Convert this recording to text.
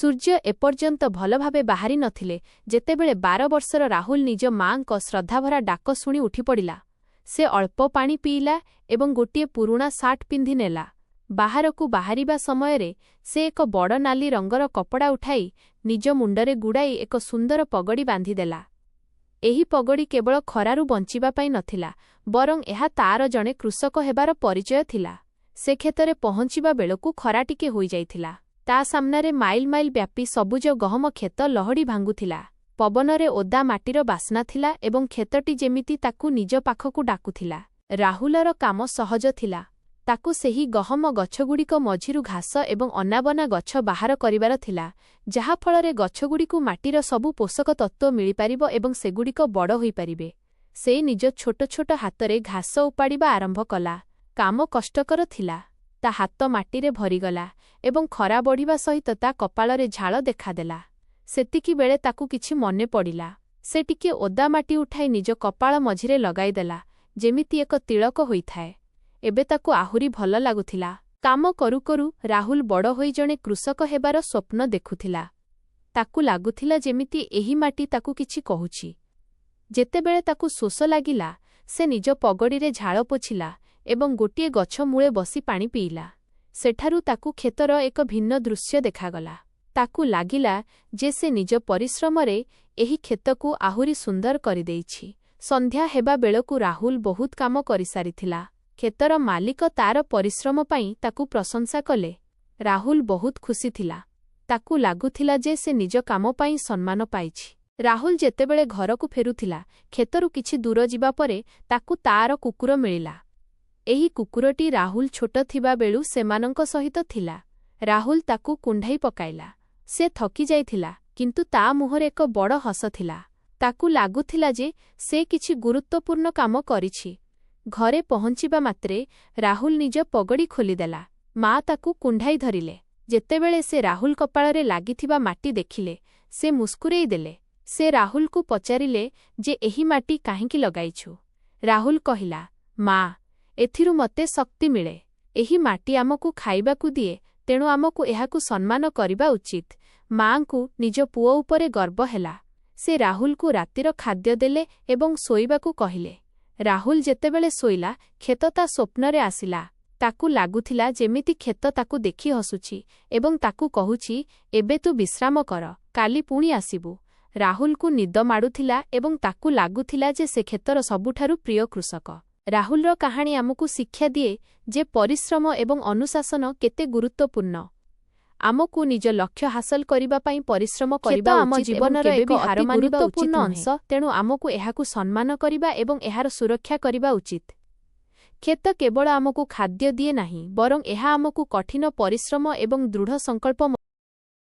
ସୂର୍ଯ୍ୟ ଏପର୍ଯ୍ୟନ୍ତ ଭଲଭାବେ ବାହାରି ନଥିଲେ, ଯେତେବେଳେ 12 ବର୍ଷର ରାହୁଲ ନିଜ ମାଆଙ୍କ ଶ୍ରଦ୍ଧାଭରା ଡାକ ଶୁଣି ଉଠିପଡ଼ିଲା। ସେ ଅଳ୍ପ ପାଣି ପିଇଲା ଏବଂ ଗୋଟିଏ ପୁରୁଣା ସାର୍ଟ ପିନ୍ଧି ନେଲା। ବାହାରକୁ ବାହାରିବା ସମୟରେ ସେ ଏକ ବଡ଼ ନାଲି ରଙ୍ଗର କପଡ଼ା ଉଠାଇ ନିଜ ମୁଣ୍ଡରେ ଗୁଡ଼ାଇ ଏକ ସୁନ୍ଦର ପଗଡ଼ି ବାନ୍ଧିଦେଲା। ଏହି ପଗଡ଼ି କେବଳ ଖରାରୁ ବଞ୍ଚିବା ପାଇଁ ନଥିଲା, ବରଂ ଏହା ତାର ଜଣେ କୃଷକ ହେବାର ପରିଚୟ ଥିଲା। ସେ କ୍ଷେତରେ ପହଞ୍ଚିବା ବେଳକୁ ଖରା ଟିକେ ହୋଇଯାଇଥିଲା। ତା ସାମ୍ନାରେ ମାଇଲ ମାଇଲ ବ୍ୟାପୀ ସବୁଜ ଗହମ କ୍ଷେତ ଲହଡ଼ି ଭାଙ୍ଗୁଥିଲା। ପବନରେ ଓଦା ମାଟିର ବାସ୍ନା ଥିଲା ଏବଂ କ୍ଷେତଟି ଯେମିତି ତାକୁ ନିଜ ପାଖକୁ ଡାକୁଥିଲା। ରାହୁଲର କାମ ସହଜ ଥିଲା। ତାକୁ ସେହି ଗହମ ଗଛଗୁଡ଼ିକ ମଝିରୁ ଘାସ ଏବଂ ଅନାବନା ଗଛ ବାହାର କରିବାର ଥିଲା, ଯାହାଫଳରେ ଗଛଗୁଡ଼ିକୁ ମାଟିର ସବୁ ପୋଷକ ତତ୍ତ୍ୱ ମିଳିପାରିବ ଏବଂ ସେଗୁଡ଼ିକ ବଡ଼ ହୋଇପାରିବେ। ସେ ନିଜ ଛୋଟ ଛୋଟ ହାତରେ ଘାସ ଉପାଡ଼ିବା ଆରମ୍ଭ କଲା। କାମ କଷ୍ଟକର ଥିଲା। ତା ହାତ ମାଟିରେ ଭରିଗଲା ଏବଂ ଖରା ବଢ଼ିବା ସହିତ ତା କପାଳରେ ଝାଳ ଦେଖାଦେଲା। ସେତିକିବେଳେ ତାକୁ କିଛି ମନେ ପଡ଼ିଲା। ସେ ଟିକିଏ ଓଦା ମାଟି ଉଠାଇ ନିଜ କପାଳ ମଝିରେ ଲଗାଇଦେଲା, ଯେମିତି ଏକ ତିଳକ ହୋଇଥାଏ। ଏବେ ତାକୁ ଆହୁରି ଭଲ ଲାଗୁଥିଲା। କାମ କରୁ କରୁ ରାହୁଲ ବଡ଼ ହୋଇ ଜଣେ କୃଷକ ହେବାର ସ୍ୱପ୍ନ ଦେଖୁଥିଲା। ତାକୁ ଲାଗୁଥିଲା ଯେମିତି ଏହି ମାଟି ତାକୁ କିଛି କହୁଛି। ଯେତେବେଳେ ତାକୁ ଶୋଷ ଲାଗିଲା, ସେ ନିଜ ପଗଡ଼ିରେ ଝାଳ ପୋଛିଲା ଏବଂ ଗୋଟିଏ ଗଛ ମୂଳେ ବସି ପାଣି ପିଇଲା। ସେଠାରୁ ତାକୁ କ୍ଷେତର ଏକ ଭିନ୍ନ ଦୃଶ୍ୟ ଦେଖାଗଲା। ତାକୁ ଲାଗିଲା ଯେ ସେ ନିଜ ପରିଶ୍ରମରେ ଏହି କ୍ଷେତକୁ ଆହୁରି ସୁନ୍ଦର କରିଦେଇଛି। ସନ୍ଧ୍ୟା ହେବା ବେଳକୁ ରାହୁଲ ବହୁତ କାମ କରିସାରିଥିଲା। କ୍ଷେତର ମାଲିକ ତାର ପରିଶ୍ରମ ପାଇଁ ତାକୁ ପ୍ରଶଂସା କଲେ। ରାହୁଲ ବହୁତ ଖୁସି ଥିଲା। ତାକୁ ଲାଗୁଥିଲା ଯେ ସେ ନିଜ କାମ ପାଇଁ ସମ୍ମାନ ପାଇଛି। ରାହୁଲ ଯେତେବେଳେ ଘରକୁ ଫେରୁଥିଲା, କ୍ଷେତରୁ କିଛି ଦୂର ଯିବା ପରେ ତାକୁ ତାର କୁକୁର ମିଳିଲା। ଏହି କୁକୁରଟି ରାହୁଲ ଛୋଟ ଥିବା ବେଳୁ ସେମାନଙ୍କ ସହିତ ଥିଲା। ରାହୁଲ ତାକୁ କୁଣ୍ଢାଇ ପକାଇଲା। ସେ ଥକି ଯାଇଥିଲା, କିନ୍ତୁ ତା ମୁହଁରେ ଏକ ବଡ଼ ହସ ଥିଲା। ତାକୁ ଲାଗୁଥିଲା ଯେ ସେ କିଛି ଗୁରୁତ୍ୱପୂର୍ଣ୍ଣ କାମ କରିଛି। ଘରେ ପହଞ୍ଚିବା ମାତ୍ରେ ରାହୁଲ ନିଜ ପଗଡ଼ି ଖୋଲିଦେଲା। ମା ତାକୁ କୁଣ୍ଢାଇ ଧରିଲେ। ଯେତେବେଳେ ସେ ରାହୁଲ କପାଳରେ ଲାଗିଥିବା ମାଟି ଦେଖିଲେ, ସେ ମୁସ୍କୁରେଇ ଦେଲେ। ସେ ରାହୁଲକୁ ପଚାରିଲେ ଯେ ଏହି ମାଟି କାହିଁକି ଲଗାଇଛୁ? ରାହୁଲ କହିଲା, ମା, ଏଥିରୁ ମୋତେ ଶକ୍ତି ମିଳେ। ଏହି ମାଟି ଆମକୁ ଖାଇବାକୁ ଦିଏ, ତେଣୁ ଆମକୁ ଏହାକୁ ସମ୍ମାନ କରିବା ଉଚିତ। ମାଆଙ୍କୁ ନିଜ ପୁଅ ଉପରେ ଗର୍ବ ହେଲା। ସେ ରାହୁଲକୁ ରାତିର ଖାଦ୍ୟ ଦେଲେ ଏବଂ ଶୋଇବାକୁ କହିଲେ। ରାହୁଲ ଯେତେବେଳେ ଶୋଇଲା, କ୍ଷେତ ତା ସ୍ୱପ୍ନରେ ଆସିଲା। ତାକୁ ଲାଗୁଥିଲା ଯେମିତି କ୍ଷେତ ତାକୁ ଦେଖି ହସୁଛି ଏବଂ ତାକୁ କହୁଛି, ଏବେ ତୁ ବିଶ୍ରାମ କର, କାଲି ପୁଣି ଆସିବୁ। ରାହୁଲକୁ ନିଦ ମାଡୁଥିଲା ଏବଂ ତାକୁ ଲାଗୁଥିଲା ଯେ ସେ କ୍ଷେତର ସବୁଠାରୁ ପ୍ରିୟ କୃଷକ। ରାହୁଲର କାହାଣୀ ଆମକୁ ଶିକ୍ଷା ଦିଏ ଯେ ପରିଶ୍ରମ ଏବଂ ଅନୁଶାସନ କେତେ ଗୁରୁତ୍ୱପୂର୍ଣ୍ଣ। ଆମକୁ ନିଜ ଲକ୍ଷ୍ୟ ହାସଲ କରିବା ପାଇଁ ପରିଶ୍ରମ କରିବା ଆମ ଉଚିତ ଏବଂ ଜୀବନର କେବେ ଏକ ବି ଅତି ହାର ମାନିବା ଉଚିତ ଗୁରୁତ୍ୱପୂର୍ଣ୍ଣ ନୁହେଁ। ଅଂଶ। ତେଣୁ ଆମକୁ ଏହାକୁ ସମ୍ମାନ କରିବା ଏବଂ ଏହାର ସୁରକ୍ଷା କରିବା ଉଚିତ। କ୍ଷେତ କେବଳ ଆମକୁ ଖାଦ୍ୟ ଦିଏ ନାହିଁ, ବରଂ ଏହା ଆମକୁ କଠିନ ପରିଶ୍ରମ ଏବଂ ଦୃଢ଼ ସଂକଳ୍ପ